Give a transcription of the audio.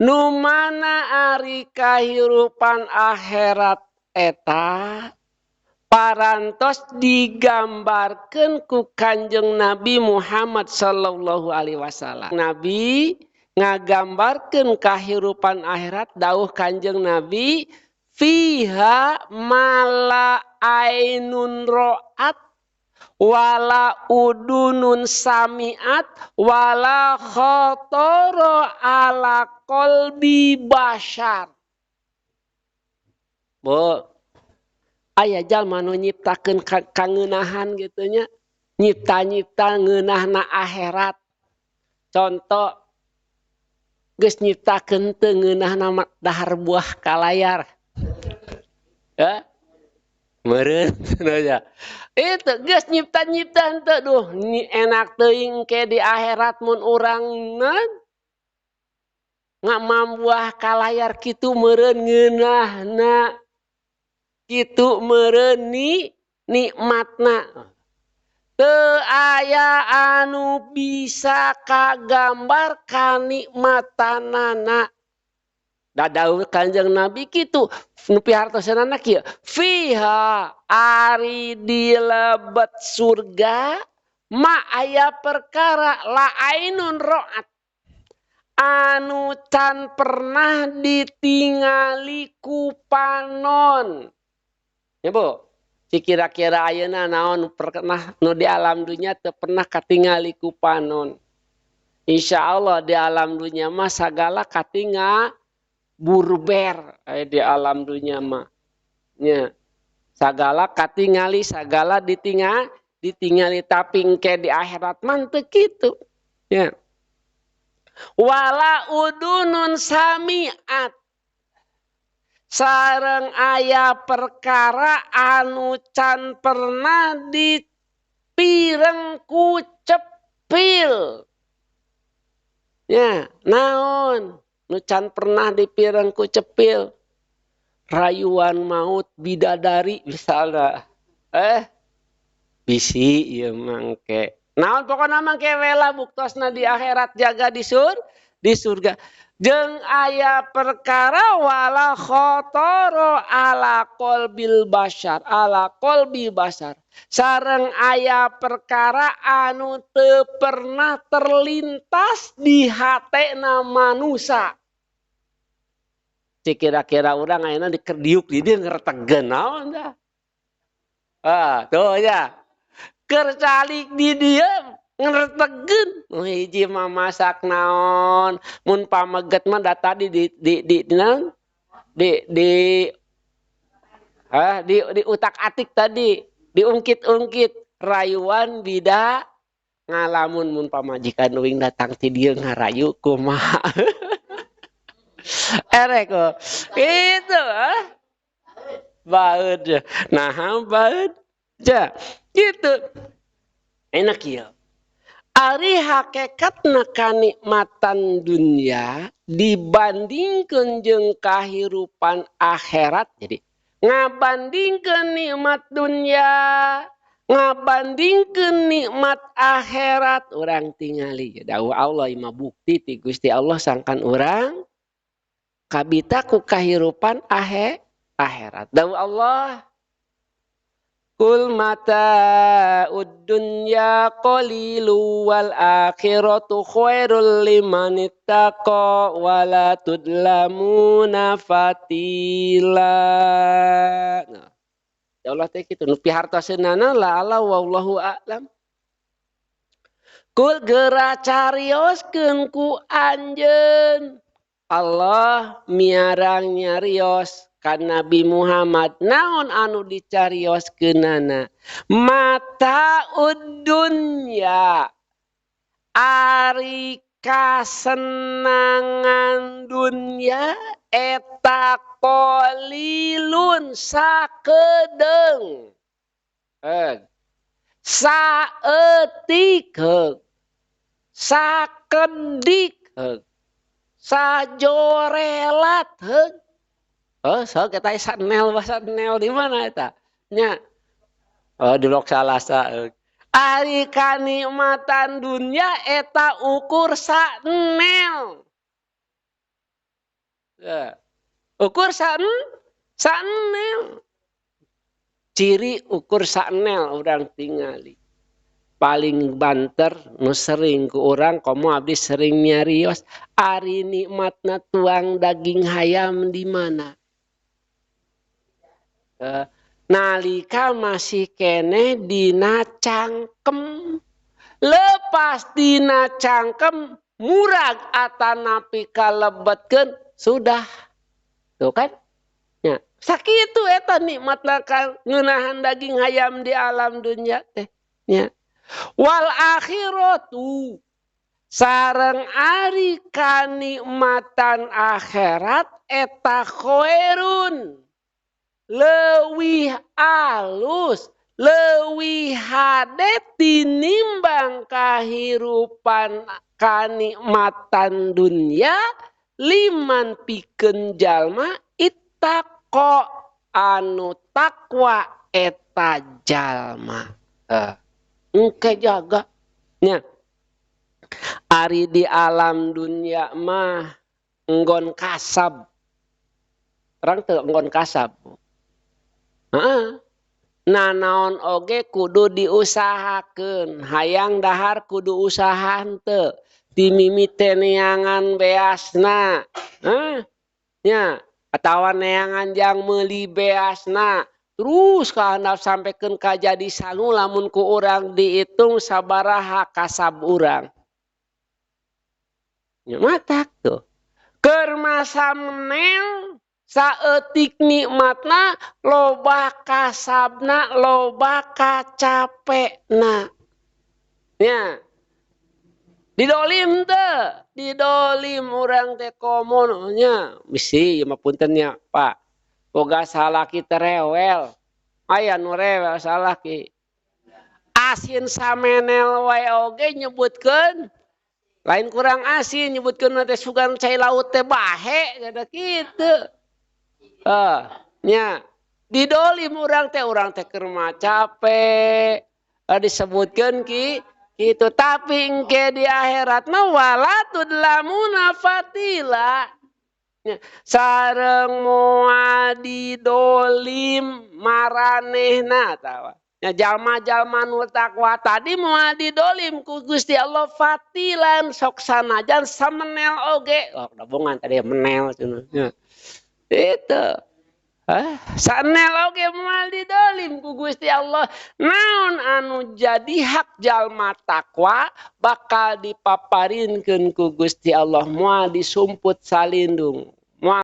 Nu mana ari kahirupan akhirat eta parantos digambarkeun ku Kanjeng Nabi Muhammad sallallahu alaihi wasallam. Nabi ngagambarkeun kahirupan akhirat dawuh Kanjeng Nabi fiha mala ainun ra'at wala udunun samiat wala khatara ala qalbi bashar. Bu, aya jalma nu nyiptakeun kangeunahan kitu nya, nyipta-nyipta ngeunahna akhirat. Contoh geus nyiptakeun teu ngeunahna dahar buah kalayar. Ya. Meureun nya. Itu geus nyipta-nyipta henteu duh enak teuing ke di akhirat mun urang ngamambuah kalayar kitu meureun ngeunahna. Kitu meureun nikmatna. Teu aya anu bisa kagambar kanikmatanana. Da dawuh Kanjeng Nabi kitu nu pihartosanana kieu fiha ari di lebet surga ma aya perkara la ainun ra'at anu can pernah ditingali ku panon. Ya Bu, kira-kira ayeuna naon pernah nu di alam dunya teu pernah katingali ku panon. Insyaallah di alam dunya mah sagala katingal burber di alam dunya mah. Nya. Sagala katingali, sagala ditingali tapi engke di akhirat mah teu kitu. Nya. Wala udunun samiat. Sareng aya perkara anu can pernah dipireng ku cepil. Nya, naon? Nu can pernah dipireng ku cepil. Rayuan maut bidadari misalna. Bisi ieu mangke. Naon pokona mangke we lah buktosna di akhirat jaga di surga. Jeung aya perkara wala khatara ala qalbil bashar, ala qalbi bashar. Sareng aya perkara anu teu pernah terlintas di hatena manusa. Kira-kira urang ayeuna dikerdiuk di dieu ngeretegeun naon tah. Ah, tuh ya. Keur calik di dieu ngeretegeun. Nu hiji mah masak naon, mun pameget mah da tadi di naon? Di utak-atik tadi, diungkit-ungkit rayuan bida ngalamun mun pamajikan uing datang ti dieu ngarayu kumaha. Erek kok. Itu ah. Baeud. Nah, baeud. Ja, gitu. Enak ieu. Ari hakikatna kanikmatan dunia dibandingkeun jeung kahirupan akhirat. Jadi ngabandingkeun nikmat dunia, ngabandingkeun nikmat akhirat urang tingali. Dawuh Allah imah bukti ti Gusti Allah sangkan urang kabita ku kahirupan akhirat. Dawuh Allah Kul mata'ud dunya qalilu wal akhiratu khairul liman ittaqa wa la tudlamuna fatila. Nah, ya Allah teh kitu nu pihartoseunana la ala wallahu a'lam. Kul geura carioskeun ku anjeun. Allah miarang nyarios ka Nabi Muhammad naon anu dicarioskeunana mataud dunya ari kasenangan dunya eta qalilun sakedeung saeutik sakedik sajorelat heug. Oh, so kita sanel bahasa nel di mana eta? Nya. Oh, di Lok Salasa. Ari kanikmatan dunya eta ukur sanel. Ukur sanel. Ciri ukur sanel urang tingali. Paling banter nu sering ku urang komo abdi sering nyarios ari nikmatna tuang daging hayam di mana? Nalika masih keneh dina cangkem. Lepas dina cangkem murag atanapi kalebetkeun sudah. Tuh kan? Nya, sakitu eta nikmatna ngeunahan daging hayam di alam dunya teh nya. Wal akhiratu sareng ari kanikmatan akhirat eta khairun leuwih alus leuwih hade tinimbang kahirupan kanikmatan dunya liman pikeun jalma ittaqo anu takwa eta jalma. Engke jaga nya. Ari di alam dunia mah enggon kasab. Terang teu enggon kasab. Heeh. Nanaon oge kudu diusahakeun, hayang dahar kudu usaha henteu. Dimimite neangan beasna. Heh. Nya, atawa neangan jang meuli beasna. Terus kahandap sampaikan ka jadi sangu lamun ku urang dihitung sabaraha kasab urang. Nya matak tuh. Keur masa menel saeutik nikmatna loba kasabna loba kacapekna. Nya. Didolim teu, didolim urang teh komo nya. Bisi ieu mah punten nya, Pak. Boga salaki terewel. Aya nu rewel salaki. Asin samenel wae oge nyebutkeun lain kurang asin nyebutkeun teh sugan cai laut teh bahe kada kitu. Nya didolim urang teh keur mah capek disebutkeun ki kitu tapi engke di akhirat mah wala tudlamuna fatila. Sareng moal didolim maranehna tawa. Nya jalma-jalma nu takwa tadi moal didolim ku Gusti Allah fatilan sok sanajan samenel oge. Oh, dabongan tadi menel cenah. Nya. Itu. Sanel oge moal didolim ku Gusti Allah. Naon anu jadi hak jalma takwa bakal dipaparinkeun ku Gusti Allah moal disumput salindung.